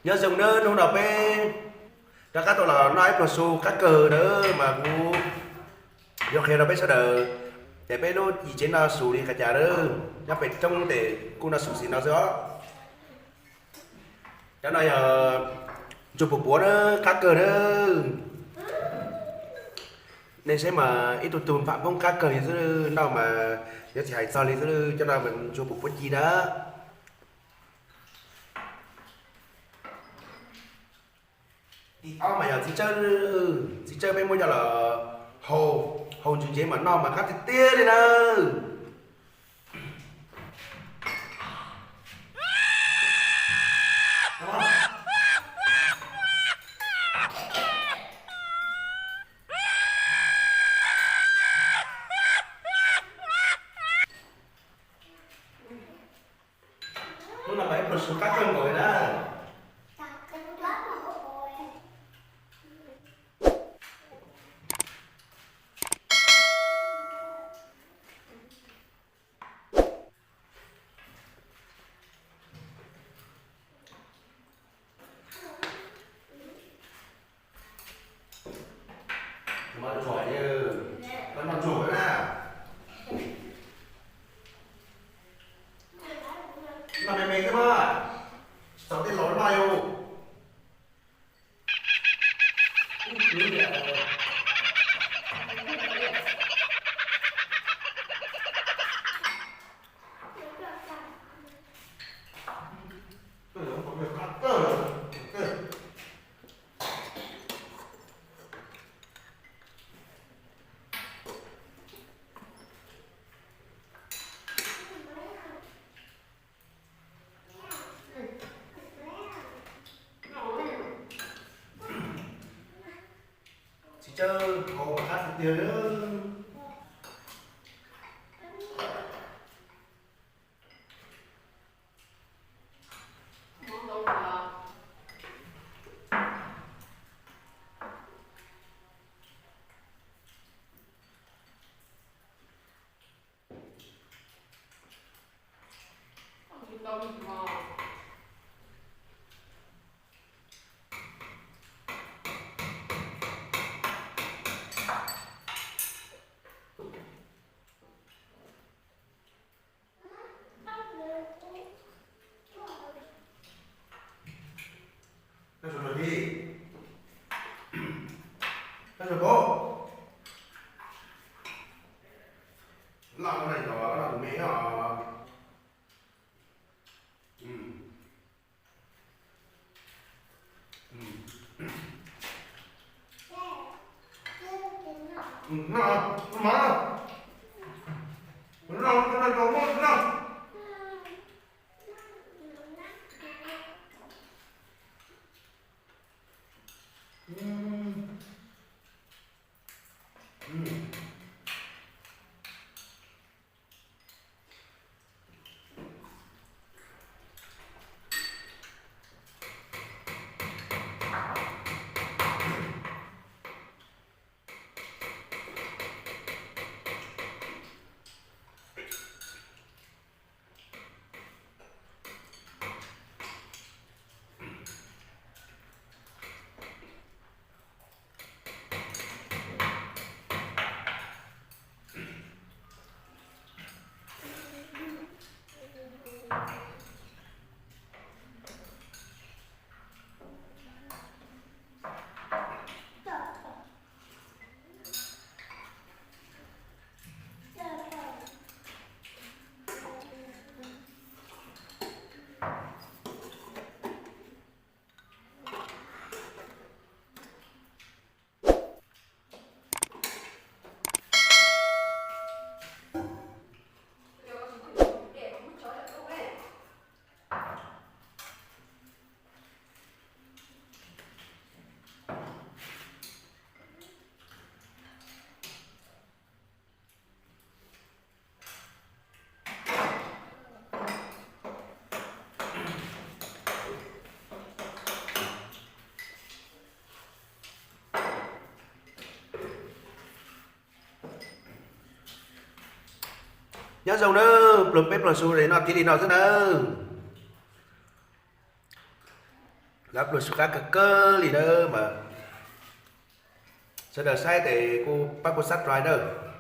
Nyob zoo nawb, hnub no peb rov qab tau los noj ib pluag su qab kawg nawb mas kuv yuav qhia rau peb sawv daws tias peb lub yim tsev no su li qhov cas nawb. Nyob pem roob ces kuj noj su xim no xwb os. Cov no yog ntsuag puv puav nawb, qab kawg nawb. Nej saib mas ib tug tug npam poob qab kawg li xwb, noj mas yuav tsis hais txog li xwb. Cov no mas ntsuag puv puav ci na. Tim ob mas yog txiv tsawb, txiv tsawb peb muab coj los hau, hau ntsis ntsev mas noj mas qab tiag tiag li na. Hnub no mas ib pluag su qab kawg nkaus li na. Noj me me xwb mas, tsis txaus tej laus noj yus. Txiv tsawb hau mas qab tiag tiag li. Nyob zoo nawb, pluag peb pluag su es noj tib li no xwb nawb. Lawv pluag sib qab kawg kawg li nawb mas. Sawv daws saib tes kuj pab kuv subscribe nawb.